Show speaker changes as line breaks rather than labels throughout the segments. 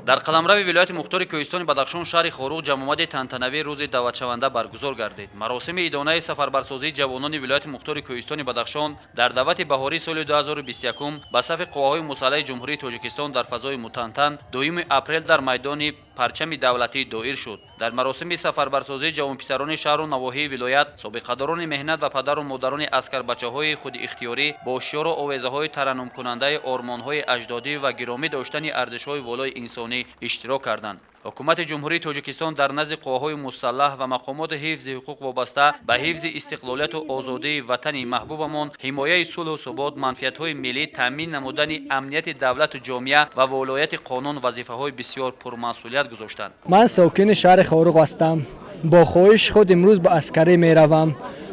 Дар қаламрави вилояти мухтори Кӯҳистони Бадахшон, шаҳри Хоруғ, ҷамъомади тантанавии рӯзи даъватшаванда баргузор гардид. Маросими идонаи сафарбарсозии ҷавонони вилояти мухтори Кӯҳистони Бадахшон дар даъвати баҳории соли 2021 ба сафи қувваҳои мусаллаҳи Ҷумҳурии Тоҷикистон дар фазои мутантан 2 апрел дар майдони Парчами давлатӣ доир шуд. Дар маросими сафарбарсозии ҷавонписарони шаҳру навоҳии вилоят, собиқадорони меҳнат ва падару модарони аскарбачаҳои худихтиёрӣ бо шиёру овезаҳои тараннумкунандаи ормонҳои аҷдодӣ ва гиромӣ доштани арзишҳои волои инсонӣ иштирок карданд. Ҳукумати Ҷумҳурии Тоҷикистон дар назди қувваҳои мусаллаҳ ва мақомоти ҳифзи ҳуқуқ вобаста ба ҳифзи истиқлолияту озодии ватани маҳбубамон, ҳимояи сулҳу субот, манфиатҳои миллӣ, таъмин намудани амнияти давлату ҷомеа ва волояти қонун вазифаҳои бисёр пурмасъулият гузоштанд.
Ман сокини шаҳри Хоруғ ҳастам. Бо хоҳиши худ имрӯз ба аскарӣ меравам.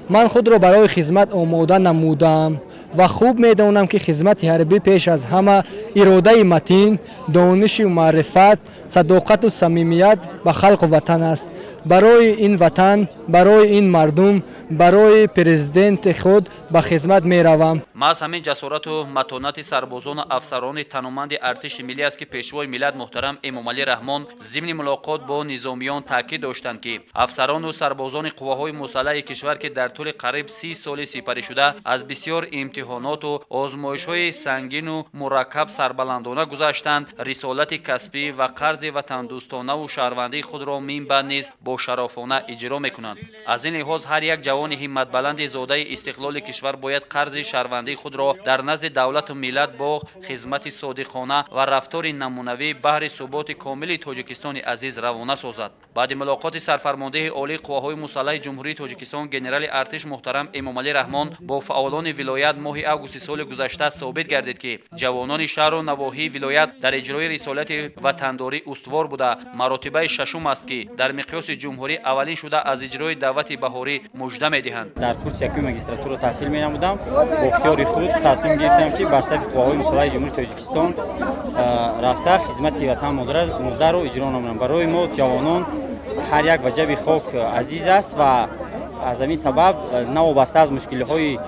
Ман худро барои хизмат омода намудаам ва хуб медонам, ки хизмати ҳарбӣ пеш аз ҳама иродаи матин, донишу маърифат, садоқату самимият ба халқу ватан аст. Барои ин ватан, барои ин мардум, барои президенти худ ба хизмат меравам.
Маҳз ҳамин ҷасорату матонати сарбозону афсарони тануманди артиши миллӣ аст, ки Пешвои миллат муҳтарам Эмомалӣ Раҳмон зимни мулоқот бо низомиён таъкид доштанд, ки афсарону сарбозони қувваҳои мусаллаҳи кишвар, ки дар тӯли қариб 30 соли сипаришуда аз бисёр имтиҳоноту озмоишҳои сангину мураккаб сарбаландона гузаштанд, рисолати касбӣ ва қарзи ватандӯстонаву шаҳрвандии худро минбаъд низ бошарафона иҷро мекунанд. Аз ин лиҳоз ҳар як ҷавони ҳимматбаланди зодаи истиқлоли кишвар бояд қарзи шаҳрвандии худро дар назди давлату миллат бо хизмати содиқона ва рафтори намунавӣ баҳри суботи комили Тоҷикистони азиз равона созад. Баъди мулоқоти сарфармондеҳи олии қувваҳои мусаллаҳи Ҷумҳурии Тоҷикистон генерали артиш муҳтарам Эмомалӣ Раҳмон бо фаъолони вилоят моҳи августи соли гузашта собит гардид, ки ҷавонони шаҳру навоҳии вилоят дар иҷрои рисолати ватандорӣ устувор буда, маротибаи шашум аст, ки дар миқёси ҷумҳурӣ аввалин шуда аз иҷрои даъвати баҳорӣ мужда медиҳанд.
Дар курси якуми магистратура таҳсил менамудам. Бо ихтиёри худ тасмим гирифтам, ки ба сафи қувваҳои мусаллаҳи Ҷумҳурии Тоҷикистон рафта, хизмати ватан модарро иҷро намудам. Барои мо ҷавонон ҳар як ваҷаби хок азиз аст ва аз ҳамин сабаб, новобаста аз мушкилиҳои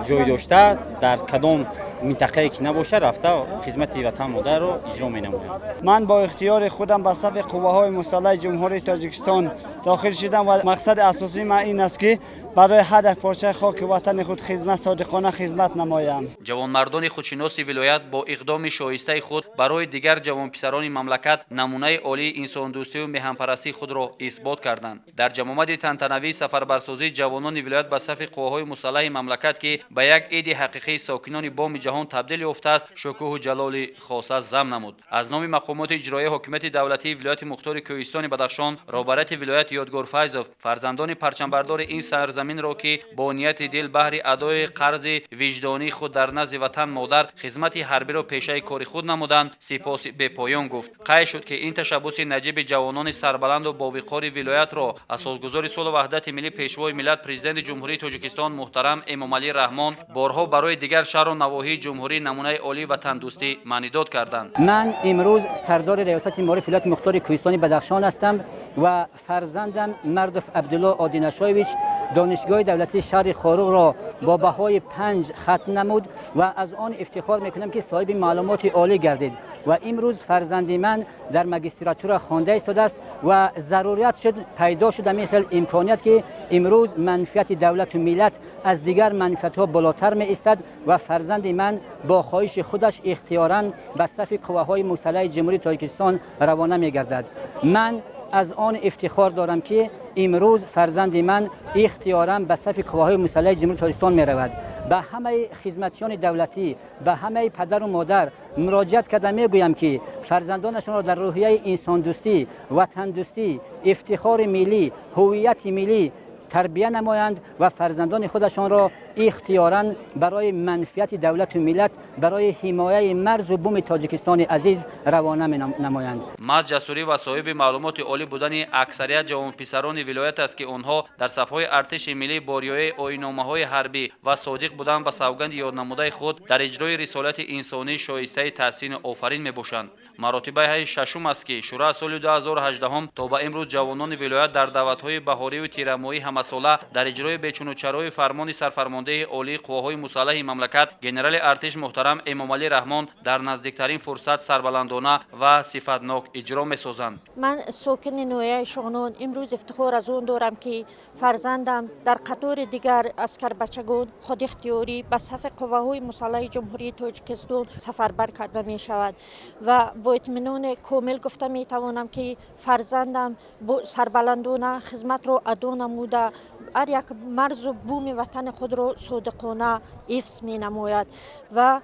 ҷой дошта, дар кадом минтақае ки набошад, рафта, хизмати ватан модарро иҷро менамоям.
Ман бо ихтиёри худам ба сафи қувваҳои мусаллаҳи Ҷумҳурии Тоҷикистон дохил шудам ва мақсади асосии ман ин аст, ки барои ҳар як порчаи хоки ватани худ хизмат, содиқона хизмат намоям.
Ҷавонмардони худшиноси вилоят бо иқдоми шоистаи худ барои дигар ҷавонписарони мамлакат намунаи олии инсондӯстию меҳанпарастии худро исбот карданд. Дар ҷамъомади тантанавии сафарбарсозии ҷавонони вилоят ба сафи қувваҳои мусаллаҳи мамлакат, ки ба як иди ҳақиқии сокинони боми ҷаҳон табдил ёфтааст, шукӯҳу ҷалоли хоса зам намуд. Аз номи мақомоти иҷроияи ҳокимияти давлатии вилояти мухтори Кӯҳистони Бадахшон роҳбарияти вилоят Ёдгор Файзов фарзандони парчамбардори ин сарзаминро, ки бо нияти дил баҳри адои қарзи виҷдонии худ дар назди ватан модар хизмати ҳарбиро пешаи кори худ намуданд, сипоси бепоён гуфт. Қайд шуд, ки ин ташаббуси наҷиби ҷавонони сарбаланду бовиқори вилоятро асосгузори сулҳу ваҳдати миллӣ, Пешвои миллат, Президенти Ҷумҳурии Тоҷикистон муҳтарам Эмомалӣ Раҳмон борҳо барои дигар шаҳру навоҳии ҷумҳурӣ намунаи олии ватандӯстӣ маънидод карданд.
Ман имрӯз сардори риёсати маориф вилояти мухтори Кӯҳистони Бадахшон ҳастам ва фарзандам Мардов Абдулло Одинашоевич Донишгоҳи давлатии шаҳри Хоруғро бо баҳои 5 хатм намуд ва аз он ифтихор мекунам, ки соҳиби маълумоти олӣ гардид. Ва имрӯз фарзанди ман дар магистратура хонда истодааст ва зарурият шуд, пайдо шуд ҳамин хел имконият, ки имрӯз манфиати давлату миллат аз дигар манфиатҳо болотар меистад ва фарзанди ман бо хоҳиши худаш ихтиёран ба сафи қувваҳои мусаллаҳи Ҷумҳурии Тоҷикистон равона мегардад. Ман аз он ифтихор дорам, ки имрӯз фарзанди ман ихтиёран ба сафи қувваҳои мусаллаҳи Ҷумҳурии Тоҷикистон меравад. Ба ҳамаи хизматчиёни давлатӣ, ба ҳамаи падару модар муроҷиат карда мегӯям, ки фарзандонашонро дар рӯҳияи инсондӯстӣ, ватандӯстӣ, ифтихори миллӣ, ҳуввияти миллӣ тарбия намоянд ва фарзандони худашонро ихтиёран барои манфиати давлату миллат, барои ҳимояи марзу буми Тоҷикистони азиз равона намоянд.
Маҳз ҷасурӣ ва соҳиби маълумоти олӣ будани аксарият ҷавонписарони вилоят аст, ки онҳо дар сафҳои артиши миллӣ бо риояи оинномаҳои ҳарбӣ ва содиқ будан ба савганди ёднамудаи худ дар иҷрои рисолати инсонӣ шоистаи таҳсину офарин мебошанд. Маротибаи шашум аст, ки шурӯъ аз соли 2018 то ба имрӯз ҷавонони вилоят дар даъватҳои баҳорию тирамоҳӣ ҳамасола дар иҷрои бечунучарои фармони сарфармондеҳи Сарфармондеҳи Олии Қувваҳои Мусаллаҳи мамлакат, генерали артиш муҳтарам Эмомалӣ Раҳмон дар наздиктарин фурсат сарбаландона ва сифатнок иҷро месозанд.
Ман сокини ноҳияи Шуғнон имрӯз ифтихор аз он дорам, ки фарзандам дар қатори дигар аскарбачагон худихтиёрӣ ба сафи қувваҳои мусаллаҳи Ҷумҳурии Тоҷикистон сафарбар карда мешавад ва бо итминони комил гуфта метавонам, ки фарзандам сарбаландона хизматро адо намуда, ҳар як марзу буми ватани худро содиқона ҳифз менамояд ва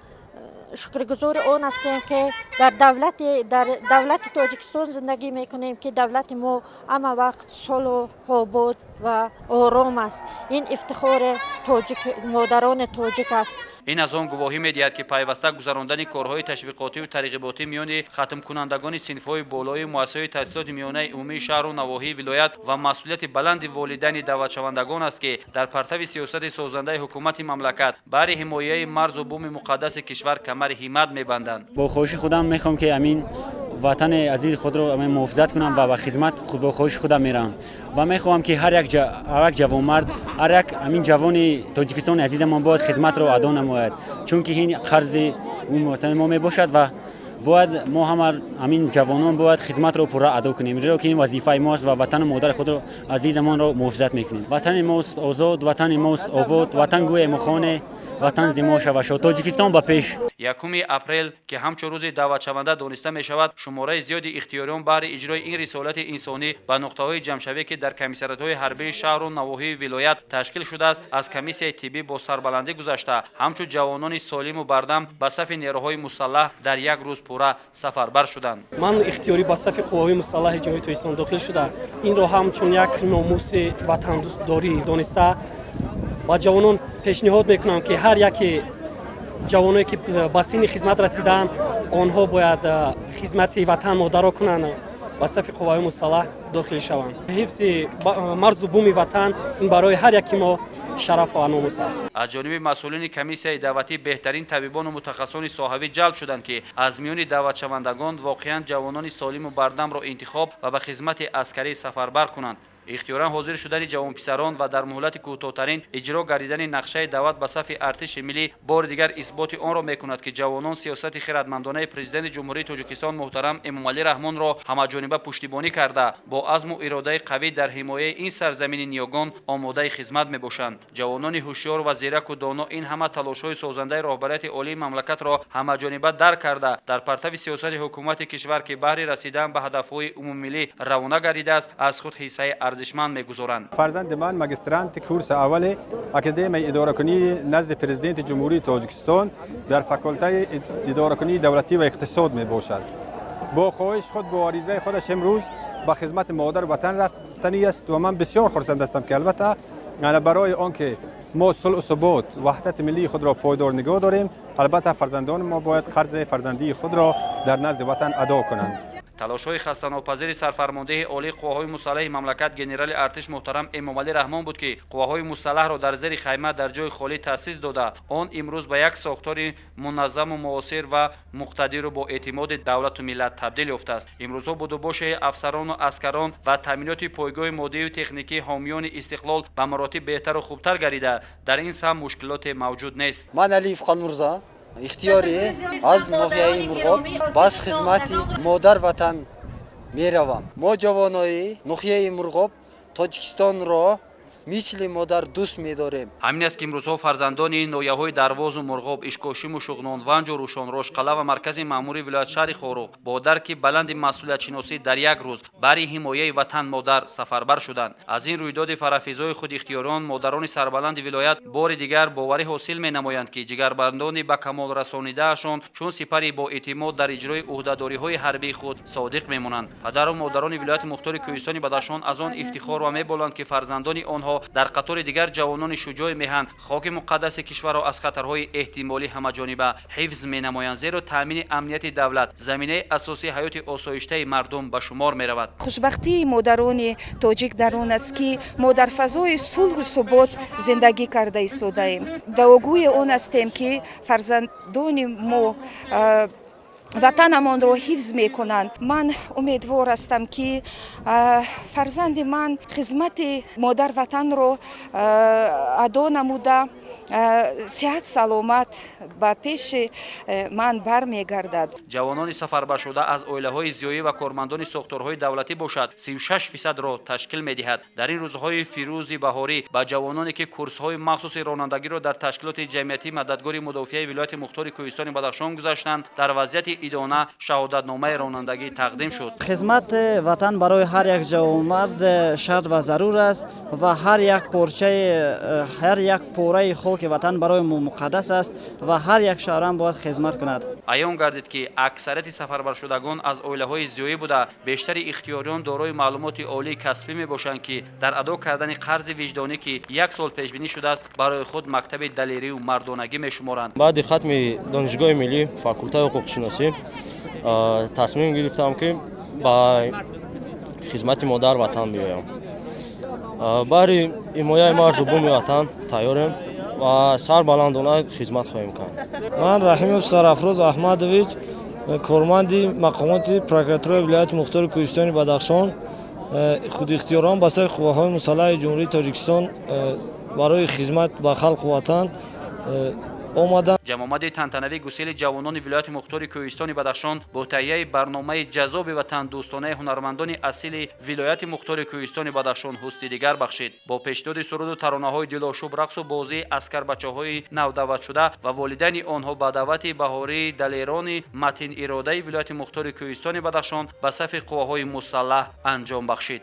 шукргузори он ҳастем, ки дар давлати Тоҷикистон зиндагӣ мекунем, ки давлати мо ҳама вақт сулҳу обод ва ором аст. Ин ифтихори тоҷик, модарони тоҷик аст.
Ин аз он гувоҳӣ медиҳад, ки пайваста гузарондани корҳои ташвиқотиву тарғиботӣ миёни хатмкунандагони синфҳои болои муассисаҳои таҳсилоти миёнаи умумии шаҳру навоҳии вилоят ва масъулияти баланди волидайни даъватшавандагон аст, ки дар партави сиёсати созандаи ҳукумати мамлакат баҳри ҳимояи марзу буми муқаддаси кишвар камари ҳиммат мебанданд.
Бо хоҳиши худам мехоҳам, ки ҳамин ватани азизи худро муҳофизат кунам ва ба хизмат бо хоҳиши худам меравам ва мехоҳам, ки ҳар як ҷавонмард, ҳар як ҳамин ҷавони Тоҷикистони азизамон бояд хизматро адо намояд, чунки ин қарзи ватани мо мебошад ва бояд мо ҳама ҳамин ҷавонон бояд хизматро пурра адо кунем, зеро ки ин вазифаи мост ва ватану модари худро азизамонро муҳофизат мекунем. Ватани мост озод, ватани мост обод, ватан гӯему хонем, ватан зи мо шава шод, Тоҷикистон ба пеш!
1 апрел, ки ҳамчун рӯзи даъватшаванда дониста мешавад, шумораи зиёди ихтиёриён баҳри иҷрои ин рисолати инсонӣ ба нуқтаҳои ҷамъшавӣ, ки дар комиссариятҳои ҳарбии шаҳру навоҳии вилоят ташкил шудааст, аз комиссияи тиббӣ бо сарбаландӣ гузашта, ҳамчун ҷавонони солиму бардам ба сафи нерӯҳои мусаллаҳ дар як рӯз пурра сафарбар шуданд.
Ман ихтиёрӣ ба сафи қувваҳои мусаллаҳи Ҷумҳурии Тоҷикистон дохил шуда, инро ҳамчун як номуси ватандӯстдорӣ дониста, ба ҷавонон пешниҳод мекунам, ки ҳар яке ҷавоное, ки ба синни хизмат расидаанд, онҳо бояд хизмати ватан модаро кунанд, ба сафи қувваҳои мусаллаҳ дохил шаванд. Ҳифзи марзу буми ватан ин барои ҳар яки мо шараф ва номус аст.
Аз ҷониби масъулини комиссияи даъватӣ беҳтарин табибону мутахассисони соҳавӣ ҷалб шуданд, ки аз миёни даъватшавандагон воқеан ҷавонони солиму бардамро интихоб ва ба хизмати аскарӣ сафарбар кунанд. Ихтиёран ҳозир шудани ҷавонписарон ва дар муҳлати кӯтоҳтарин иҷро гардидани нақшаи даъват ба сафи артиши миллӣ бори дигар исботи онро мекунад, ки ҷавонон сиёсати хиратмандонаи Президенти Ҷумҳурии Тоҷикистон муҳтарам Эмомалӣ Раҳмонро ҳамаҷониба пуштибонӣ карда, бо азму иродаи қавӣ дар ҳимояи ин сарзамини ниёгон омодаи хизмат мебошанд. Ҷавонони ҳушёр ва зираку доно ин ҳама талошҳои созандаи роҳбарияти олии мамлакатро ҳамаҷониба дарк карда, дар партави сиёсати ҳукумати кишвар, ки баҳри расидан ба ҳадафҳои умумимиллӣ равона гардидааст, аз худ ҳиссаи арзишманд мегузоранд.
Фарзанди ман магистранти курси аввали Академияи идоракунии назди Президенти Ҷумҳурии Тоҷикистон дар факултаи идоракунии давлатӣ ва иқтисод мебошад. Бо хоҳиши худ, бо аризаи худаш имрӯз ба хизмати модар ватан рафтанӣ аст ва ман бисёр хурсанд ҳастам, ки албатта барои он ки мо сулҳу субот, ваҳдати миллии худро пойдор нигоҳ дорем, албатта фарзандони мо бояд қарзи фарзандии худро дар назди ватан адо кунанд.
Талошҳои хастанопазири Сарфармондеҳи Олии Қувваҳои Мусаллаҳи мамлакат, генерали артиш муҳтарам Эмомалӣ Раҳмон буд, ки қувваҳои мусаллаҳро дар зери хайма дар ҷои холӣ таъсис дода, он имрӯз ба як сохтори муназзаму муосир ва муқтадиру бо эътимоди давлату миллат табдил ёфтааст. Имрӯзҳо будубоши афсарону аскарон ва таъминоти пойгоҳи моддию техникии ҳомиёни истиқлол ба маротиб беҳтару хубтар гардида, дар ин самт мушкилоте мавҷуд нест.
Ман Алиев Хонмурза, ихтиёрӣ аз ноҳияи Мурғоб ба хизмати модар ватан меравам. Мо, ҷавонои ноҳияи Мурғоб, Тоҷикистонро мисли модар дӯст медорем.
Ҳамин аст, ки имрӯзҳо фарзандони ноҳияҳои Дарвозу Мурғоб, Ишкошиму Шуғнон, Ванҷу Рӯшон, Рошқала ва маркази маъмурии вилоят шаҳри Хоруғ бо дарки баланди масъулиятшиносӣ дар як рӯз баҳри ҳимояи ватан модар сафарбар шуданд. Аз ин рӯйдоди фарафизои худихтиёрон модарони сарбаланди вилоят бори дигар боварӣ ҳосил менамоянд, ки ҷигарбандони ба камол расонидаашон чун сипари боэътимод дар иҷрои ӯҳдадориҳои ҳарбии худ содиқ мемонанд. Падару модарони вилояти мухтори Кӯҳистони Бадахшон аз он ифтихор ва меболанд, ки фарзандони онҳо дар қатори дигар ҷавонони шуҷои меҳан хоки муқаддаси кишварро аз хатарҳои эҳтимолӣ ҳамаҷониба ҳифз менамоянд, зеро таъмини амнияти давлат заминаи асосии ҳаёти осоиштаи мардум ба шумор меравад.
Хушбахтии модарони тоҷик дар он аст, ки мо дар фазои сулҳу субот зиндагӣ карда истодаем. Дуогӯи он ҳастем, ки фарзандони мо ватанамонро ҳифз мекунанд. Ман умедвор ҳастам, ки фарзанди ман хизмати модар ватанро адо намуда, сиҳат саломат ба пеши ман бармегардад.
Ҷавонони сафарбаршуда аз оилаҳои зиёӣ ва кормандони сохторҳои давлатӣ бошад, 36 фисадро ташкил медиҳад. Дар ин рӯзҳои фирӯзи баҳорӣ ба ҷавононе, ки курсҳои махсуси ронандагиро дар ташкилоти ҷамъиятии Мададгори мудофиаи вилояти мухтори Кӯҳистони Бадахшон гузаштанд, дар вазъияти идона шаҳодатномаи ронандагӣ тақдим шуд.
Хизмати ватан барои ҳар як ҷавонмард шарт ва зарур аст ва ҳар як порчаи, ҳар як пораи хоки ватан барои мо муқаддас аст ва ҳар як шаҳрванд бояд хизмат кунад.
Аён гардид, ки аксарияти сафарбаршудагон аз оилаҳои зиёӣ буда, бештари ихтиёриён дорои маълумоти олии касбӣ мебошанд, ки дар адо кардани қарзи виҷдонӣ, ки як сол пешбинӣ шудааст, барои худ мактаби далерию мардонагӣ мешуморанд.
Баъди хатми Донишгоҳи миллӣ, факултаи ҳуқуқшиносӣ, тасмим гирифтам, ки ба хизмати модар ватан биёям. Баҳри ҳимояи марзу буми ватан тайёрем ва сарбаландона хизмат хоҳем кард.
Ман Раҳимов Сарафроз Аҳмадович, корманди мақомоти прокуратураи вилояти мухтори Кӯҳистони Бадахшон, худихтиёрон ба сафи қувваҳои мусаллаҳи Ҷумҳурии Тоҷикистон барои хизмат ба халқу ватан омадам.
Ҷамъомади тантанавии гусели ҷавонони вилояти мухтори Кӯҳистони Бадахшон бо таҳияи барномаи ҷаззоби ватандӯстонаи ҳунармандони асили вилояти мухтори Кӯҳистони Бадахшон ҳусни дигар бахшид. Бо пешниҳоди суруду таронаҳои дилошуб, рақсу бозии аскарбачаҳои навдаъватшуда ва волидайни онҳо ба даъвати баҳории далерони матиниродаи вилояти мухтори Кӯҳистони Бадахшон ба сафи қувваҳои мусаллаҳ анҷом бахшид.